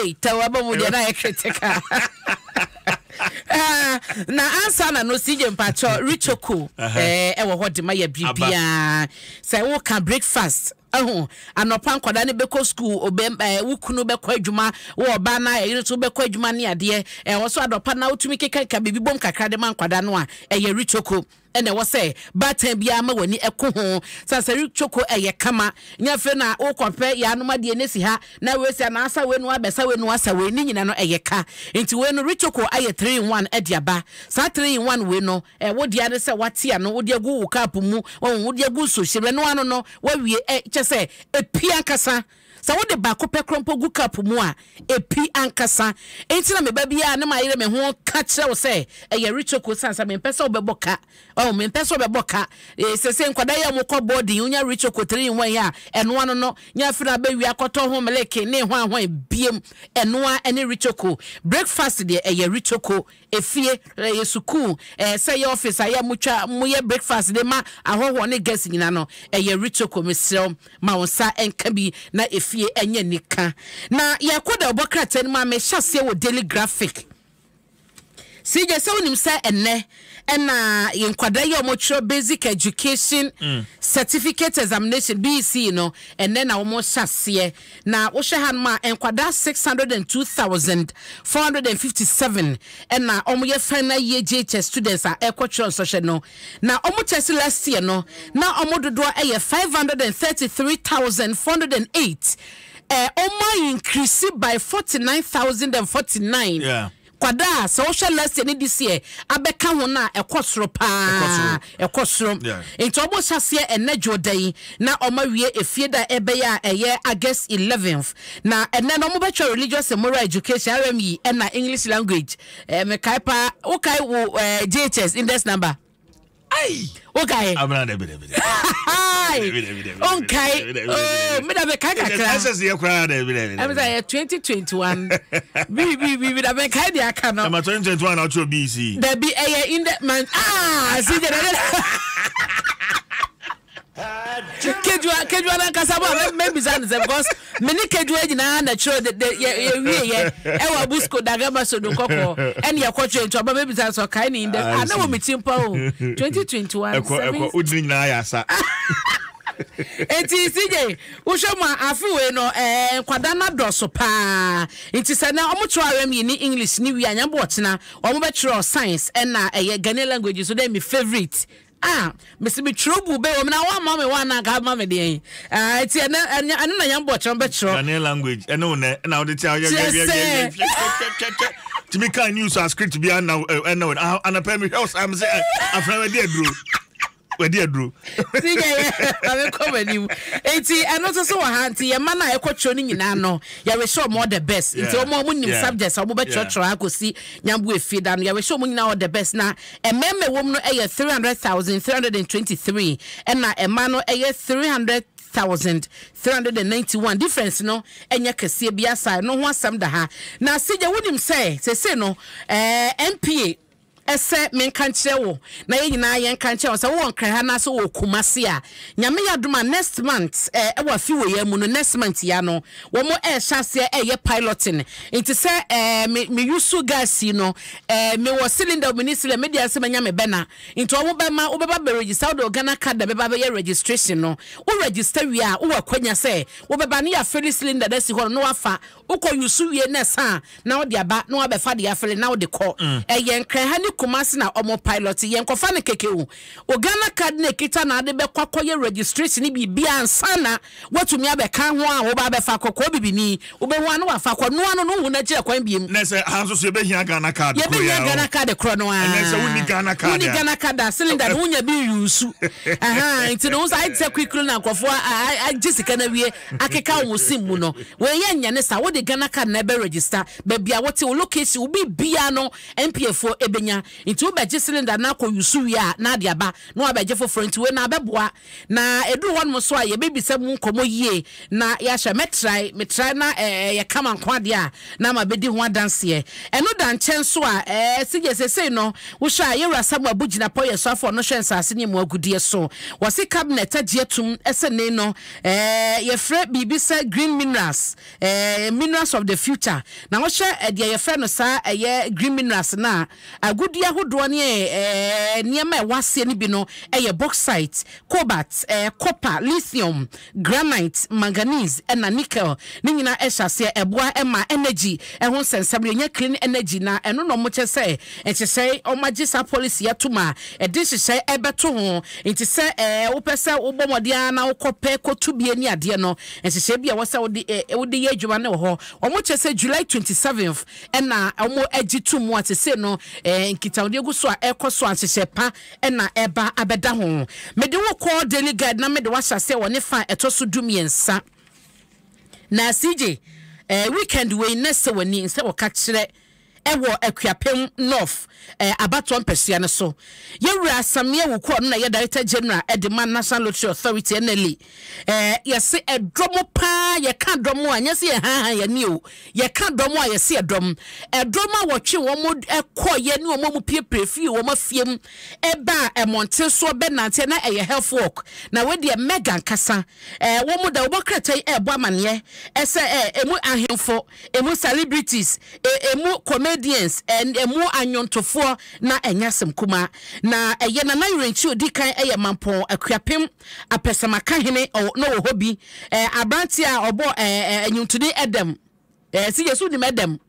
Ei, tɛw aba mu deɛ na ayɛ critical. Ah, na ansa na no CJ mpakyɛ Richoco eh, ɛwɔ hɔ de ma yɛ biribiara. Sɛ woka breakfast ɛho anɔpa nkwadaa no bɛkɔ school obɛ eh, wo kunu bɛkɔ adwuma wo ɔbaa na ɛyere nso bɛkɔ adwuma ne adeɛ ɛwɔ so anɔpa na wotumi keka biribi bom kakra de ma nkwadaa no a ɛyɛ Richoco. na ɛwɔ sɛ baatan biara ma w'ani ku ho. Sɛ asari kyoko ɛyɛ kama, nyɛ afei na wokɔpɛ yaanom adeɛ no asi ha na wei si anaa asa wei no abɛsa wei no asa wei, ne nyina no ɛyɛ ka. Nti wei no Richoco ayɛ three in one de aba. Saa three in one wei no, wo dea ne sɛ wate ano, wode agu wo cup mu, wahu, wode agu nsuohyɛ mu, ɛno ano no wawie, ɛ, kyɛ sɛ ɛpi ankasa. Sɛ wode baako pɛ koraa mpo gu cup mu a, epi ankasa. Enti na meba biara ne mayere me ho ka kyerɛ wo sɛ ɛyɛ Richoco esiane sɛ mempɛ sɛ wobɛbɔ ka. Oh, mempɛ sɛ wobɛbɔ ka. Eh, seesei nkwadaa yi a wɔkɔ boarding, wonya Richoco 3 in 1 yi a, ɛno ano no, nyɛ afei na abɛwia akɔtɔ ho meleke ne hwan hwan biom. Ɛno ara ne Richoco. Breakfast deɛ, ɛyɛ Richoco. Efie, ɛyɛ sukuu, ɛɛ sɛ ɛyɛ office a yɛ a motwa moyɛ breakfast de ma ahɔhoɔ ne guest nyinaa no, ɛyɛ Richoco. Mesrɛ wo, ma wo nsa nka bi na efie nyɛ anika. Na yɛkɔ dawubɔ krataa no mu a, mehyɛ aseɛ wɔ Daily Graphic. CJ, sɛ wonim sɛ ɛnnɛ ɛna nkwadaa yi a wɔtwerɛ Basic Education Certificate Examination, BECE no, ɛnnɛ na wɔhyɛ aseɛ. Na wohwɛ hanom a, nkwadaa 602,457 na wɔyɛ final year JHS students a ɛrekɔtwerɛ nsɔhwɛ no. Na wɔn kyerɛ sɛ last year no, na wɔn dodoɔ yɛ 533,408. Wɔn a increase by 49,049. Yeah. Kwadaa a sɛ wohwɛ last year ne this year abɛka ho no a ɛkɔ soro paa ɛkɔ soro nti ɔmo hyɛ aseɛ ɛnɛ dwoda yi na ɔmo awie efie da ɛbɛyɛ a ɛyɛ August 11th na ɛnɛ no ɔmo bɛtwerɛ religious and moral education RME ɛna English language ɛɛ mekae paa wokae wo ɛɛ JHS index number. Ai! Wokae? Abena dabi dabi dabi. Onkae. Oh, me da me kai kakra. SS yɛ koraa dabi dabi. Ɛmi sɛ yɛ 2021. Bi bi bi bi da me kai de aka no. Ɛma 2021 na ɔtwerɛ BC. Dabi ɛyɛ in the man ah si gyina ne. Kejuwa kejuwa nankasa bɔ a mɛ bisa no sɛ because me ne kejuwa nyinaa na kyerɛ de de yɛ yɛ wie yɛ ɛwɔ abusko dagama so no kɔkɔɔ ɛne yɛ kɔtwerɛ nti ɔba mɛ bisa no sɛ ɔkae ne indɛ ah na wɔ me ti mpa o 2021 ɛkɔ ɛkɔ wodi ne nyinaa yɛ asa. Eti CJ wohwɛ mu a afe wei no ɛɛ nkwadaa no adɔso paa nti sɛ na wɔn kyerɛ RM yi ne English ne wie a nyɛ bɔ ɔkyena wɔn bɛkyerɛ science ɛna ɛyɛ Ghanaian language so dɛ me favourite. Ah, mese me twerɛ bu bɛ wɔ mu na woamma me one anka ama me deɛn. Ah, nti ɛnɛ ɛnɛ ɛno na yɛn bɔ kyerɛ bɛkyerɛ. Ghanaian language ɛne wo nɛ ɛna wode te a Kyerɛ sɛ. tumi kan news a script bi ana ɛna anapɛ mehwɛ wo saa me sɛ afra wadi aduro wadi aduro. Ti yɛ yɛ maame kɔ m'anim. Nti ɛno nso so wɔ ha nti yɛn mma no a ɛkɔ twerɛ no nyinaa no yɛrehyɛ wɔn all the best. Nti wɔn a wɔn nim subjects a wɔn bɛtwerɛtwerɛ akɔsi nyambo efie da no yɛrehyɛ wɔn nyinaa all the best na Mmarima a ɛwɔ mu no yɛ 300,323 ɛna mmaa no yɛ 300,391. Difference no nyɛ kɛseɛ biara saa, ɛno ho asɛm da ha. Na Sigya wonim sɛ seesei no eh, NPA sɛ menka nkyerɛ wo na yɛn nyinaa yɛnka nkyerɛ wo sɛ wowɔ Nkran ha anaasɛ wowɔ Kumasi a, Nyame yɛ adom a next month eh, ɛwɔ afe wei ara mu no next month yi ara no wɔn ɛrehyɛ aseɛ ɛreyɛ piloting. Nti sɛ eh, me, me use gas yi no Eh me wɔ cylinder o me ni cylinder me deɛ sɛ manya me bɛna nti ɔmo bɛma wo bɛba bɛ register wode wo Ghana card na bɛba bɛyɛ registration no wo register wie a wowɔ akwanya sɛ wo bɛba ne yɛafili cylinder no asi hɔ no na wafa wokɔ use wie na ɛsa a na wode aba na wabɛfa de afili na wode kɔ ɛyɛ Nkran ha ne Kumasi na ɔmo pilot yɛn kɔfa no kɛkɛ o wo Ghana card na ekita na ade bɛkɔ akɔyɛ registration ne biribiara ansa na Woatumi abɛka ho a woba abɛfa kɔkɔɔ bibini wobɛhu a na wafa kɔ noa no no wohu no akyiri kwan biem. Nɛ sɛ ha nso so yɛbɛhia Ghana card korɔ yi Yɛbɛhia ara o. Ghana card korɔ no Ɛnɛ sɛ wonni ara. Ghana card Wonni a. Ghana card a cylinder no wonya bi use. Ahaa nti no wo sɛ ayɛ te sɛ quick loan a nkurɔfoɔ agye sika no awie akeka wɔn sim mu no. Wei yɛ nyɛ ne saa wode Ghana card na ɛbɛ register baabi a wote wo location wo biribiara no NPA foɔ ɛbɛnya. Nti wobɛgye cylinder no akɔ use wie a na ade aba na wabɛgye foforɔ nti wei no abɛboa Na ɛduru hɔnom nso a, yɛbɛbisa mu nkɔmmɔ yie na yɛahwɛ. Mɛtrae, metrae na ɛyɛ kama nko adeɛ a, na mabɛdi ho adanseɛ. Ɛno da nkyɛn nso a, ɛɛ, sɛdeɛ seesei no, wohwɛ a, Yɛwura Samuel Abu Jinapor yɛ soafoɔ a ɔno hwɛ nsaase ne emu agudeɛ so. Wɔse Cabinet agye atum sɛ nnei no, ɛɛ, yɛfrɛ biribi sɛ green minerals, ɛɛ, minerals. Minerals of the Future. Na wohwɛ deɛ yɛfrɛ no saa ɛyɛ green minerals no a, agudeɛ ahodoɔ ne nneɛma a ɛwɔ aseɛ no bi no yɛ bauxite, cobalt, copper, lithium, granite, manganese ɛna nickel. Ne nyinaa hyɛ aseɛ ɛboa ma energy ho nsɛnsɛm no, yɛnya clean energy na ɛno na wɔkyɛ sɛ nhyehyɛe, wɔagye saa policy yi atom a ɛde nhyehyɛe ɛbɛto ho. Nti sɛ wopɛ sɛ wobɔ mmɔden ara na wokɔpɛ kɔtu bie ne adeɛ no, Nhyehyɛe bi a ɛwɔ sɛ wode wode yɛ adwuma no wɔ hɔ. Wɔkyerɛ sɛ July 27th na wɔagye to mu a seesei no nkitahodie gu so a ɛrekɔ so a nhyehyɛe pa na ɛreba abɛda ho. Mede wo kɔ Daily Guide na mede wo ahyɛ aseɛ wɔ ne fa a ɛtɔ so dumiɛnsa. Na CJ, weekend wei na sɛ w'ani sɛ wɔka kyerɛ wɔ Akuapem North abatoɔ mpɛsoa no so. Yɛwura Samia Wuku a ɔno na ɛyɛ Director General de ma National Lottery Authority, NLA, yɛse ɛdɔm paa, yɛka dɔm a, nyɛ sɛ yɛhaahaa yɛn ani o, yɛka dɔm a yɛse ɛdɔm. Ɛdɔm a wɔtwe wɔn kɔeɛ ne wɔn a wɔpiepie firi wɔn afie mu baa mmɔnten soɔ bɛnanteɛ na ɛyɛ health walk. Na wei deɛ mega ankasa. Wɔn da wɔbɔ krataa yi ɛrebɔ amaneɛ sɛ ɛmu ahemfo, Emu celebrities, emu comedians, emu anwontofoɔ na ɛnyɛ asɛm kumaa. Na ɛyɛ Nana Yerɛnkyi odi kan yɛ Mampɔn Akuapem Apɛsɛmakahene na ɔwɔ hɔ bi. Aberanteɛ a ɔbɔ nnwontoni Edem, si Yesu nim Edem?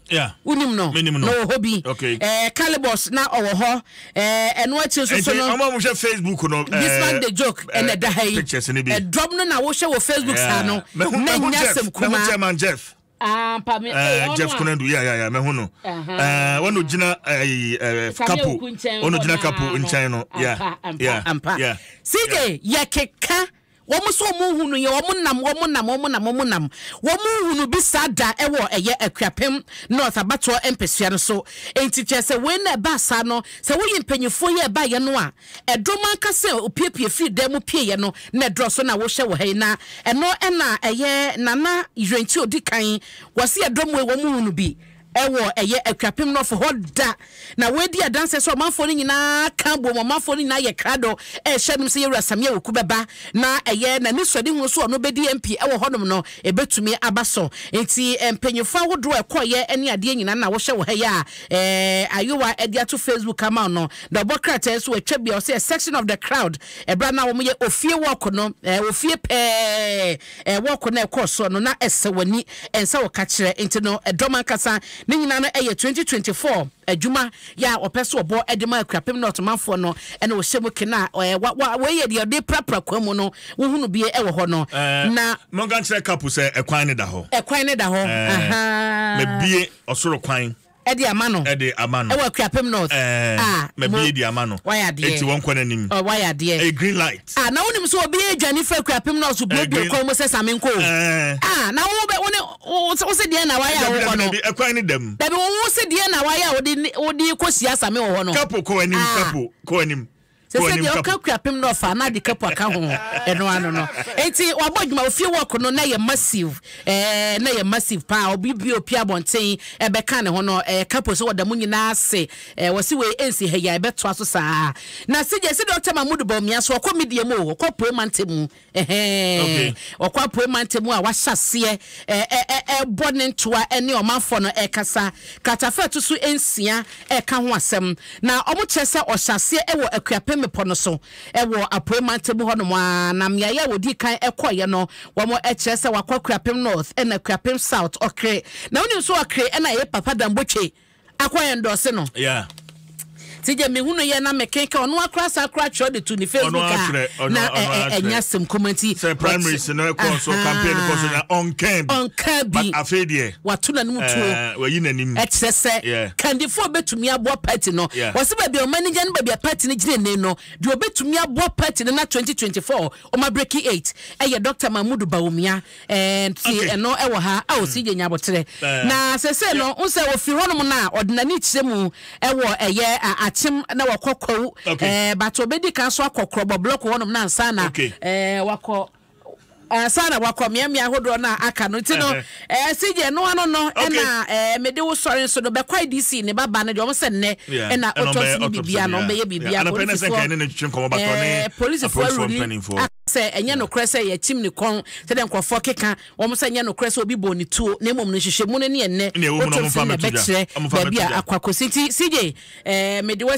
Yeah. Wonim no? Menim no. Na ɔwɔ hɔ bi. Okay. Calibos na ɔwɔ hɔ. Ɛno akyi nso so no. Ɔmo a wɔhwɛ Facebook no. This man the joke ɛna ɛda ha yi. Pictures ni bi. Ɛdɔm no na wohwɛ wɔ Facebook saa no. Na nya asɛm kuma. Mehu chairman Jeff. Ah, pa me. Eh, Jeff Kunadu, yeah, yeah, yeah, mehu no. Eh, wɔn ogyina eh, kapo. Wɔn ogyina kapo nkyɛn no. Yeah, yeah, ampa. CJ yɛ keka. Wɔn nso wɔn nhunu yɛ, wɔn nam, wɔn nam, wɔn nam, wɔn nam. Wɔn nhunu bi saa da wɔ ɛyɛ Akuapem North abatoɔ mpɛsua no so. Enti kyerɛ sɛ wei na ɛbaa saa no, sɛ woyi mpanyinfoɔ yi a ɛbaeɛ no a, ɛdɔm ankasa a opiepie firi dan mu pieeɛ no na ɛdɔɔso na wohwɛ wɔ ha yi. Na ɛno na ɛyɛ Nana Yerɛnkyi odi kan, wɔse ɛdɔm wei wɔn nhunu bi. Wɔ ɛyɛ Akuapem North hɔ da na wɔadi adanseɛ sɛ ɔmanfoɔ no nyinaa ka bom, ɔmanfoɔ no nyinaa yɛ krado rehyɛ anim sɛ Yɛwura Samia Awuku bɛba na ɛyɛ n'anisoadehunu so ɔno bɛdi MP wɔ hɔnom no ɛbɛtumi aba so. Nti mpanyinfoɔ ahodoɔ a ɛkɔeɛ ne adeɛ nyinaa na wohwɛ wɔ ha yi a Ayowa de ato Facebook ama wo no. Na ɔbɔ krataa nso watwa bi a ɔsɛ a section of the crowd ɛberɛ a na wɔyɛ ofie walk no, ofie pɛɛ. Wɔko no a ɛkɔɔ soɔ no na ɛsɛ w'ani ɛnsɛ wo ka kyerɛ nti no ɛdɔm ankasa ne nyinaa no ɛyɛ 2024 adwuma yɛ a ɔpɛ sɛ ɔbɔ de ma Akuapem North manfoɔ no ɛna ɔhyɛ mu kena a wa wa wei yɛ deɛ ɔde prapra kwan mu no wohunu bie ɛwɔ hɔ no na Monka nkyerɛ Kapo sɛ ɛkwan no da hɔ. Ɛkwan no da hɔ ahaa. Mabue ɔsoro kwan. Ɛde ama no. Ɛde ama no. Ɛwɔ Akuapem North. Ɛɛ. Ah, mo. Mabie de ama no. Wayɛ adeɛ. Eti wɔn kɔ n'anim. Ɔ wayɛ adeɛ. Ɛyɛ green light. Ah, na wonim sɛ obi adwane firi Akuapem North so buebue kwan mu sɛ Same nkɔ o. Ɛɛ. Ah, na wo bɛ wo ne wo wo se deɛn na wayɛ a wokɔ no. Dabi dabi ɛkwan ne dam. Dabi wo wo se deɛn na wayɛ a wode wode kɔ hyia Same wɔ hɔ no. Kapo kɔ anim Ah. kapo kɔ anim. Sese deɛ ɔka Akuapem no ɔfa na ade kapo aka ho ɛno ano no nti wabɔ adwuma ofie work no na yɛ massive ɛɛ na yɛ massive paa obi bi opi abɔnten ɛbɛka ne ho no ɛɛ kapo sɛ wɔda mu nyinaa ase ɛɛ wɔsi wei ɛnsi ha yi a ɛbɛtoa so saa na sɛ deɛ sɛ Dr. Mahmood Bawumia so ɔkɔ media mu o ɔkɔ Apuei mantam mu Ɛhɛɛ, ɔkɔ apuei mantam a wahyɛ aseɛ rebɔ ne ntoa ne ɔmanfoɔ no rekasa. Kratafa a ɛto so nsia reka ho asɛm, na wɔkyerɛ sɛ ɔhyɛ aseɛ wɔ Akuapem mmepɔ no so wɔ apuei mantam hɔnom ara, na mmeaeɛ a wɔdii kan kɔeɛ no, wɔkyerɛ sɛ wakɔ Akuapem North ɛna Akuapem South, Ɔkre. Na wonim nso Ɔkre na ɛyɛ Papa Dambotwe akɔ endorse no. Yeah. Ti gye mehunu yɛ na mekenka ɔno akora saa akora atwerɛ de to ne Facebook a na ɛnyɛ asɛm kuma nti. Sɛ primaries no ɛkɔ so campaign kɔ so na ɔnkan bi. Ɔnkan bi. But afei deɛ. Wato n'anim tuo. Wayi n'anim. Ɛkyerɛ sɛ kandifoɔ bɛtumi aboa party no. Wɔsi baabi a ɔman no gyina ne baabi a party no gyina ne no deɛ ɔbɛtumi aboa party no na 2024 ɔma breaking eight ɛyɛ Dr. Mahmoud Bawumia. Nti ɛno ɛwɔ ha a ɔsi gye nyaboterɛ na sese no n sɛ ofiri hɔnom no a ɔde n'ani kyerɛ mu ɛwɔ ɛyɛ akyem na wakɔ kwawu ɛɛ but obedi kan so akɔ korɔbɔ blɔk hɔnom na ansa na ɛɛ wakɔ. Ansa na wakɔ mmeammea ahodoɔ no a aka no nti no, ɛɛ CJ ɛno ano no ɛna ɛɛ mede wo sɔre nso no bɛkwae DC ne ba ba no deɛ wɔn sɛ nnɛ ɛna autopsy ne biribiara no wɔbɛyɛ biribiara polisifoɔ ɛɛ polisifoɔ awuruli aka sɛ ɛnyɛ nokorɛ sɛ yɛkyim ne kɔn sɛdeɛ nkurɔfoɔ keka wɔn sɛ ɛnyɛ nokorɛ sɛ obi bɔɔ ne tuo na mmom no nhwehwɛmu no ne ɛnnɛ autopsy na ɛbɛkyerɛ baabi a akɔ akɔsi nti CJ ɛɛ mede wo.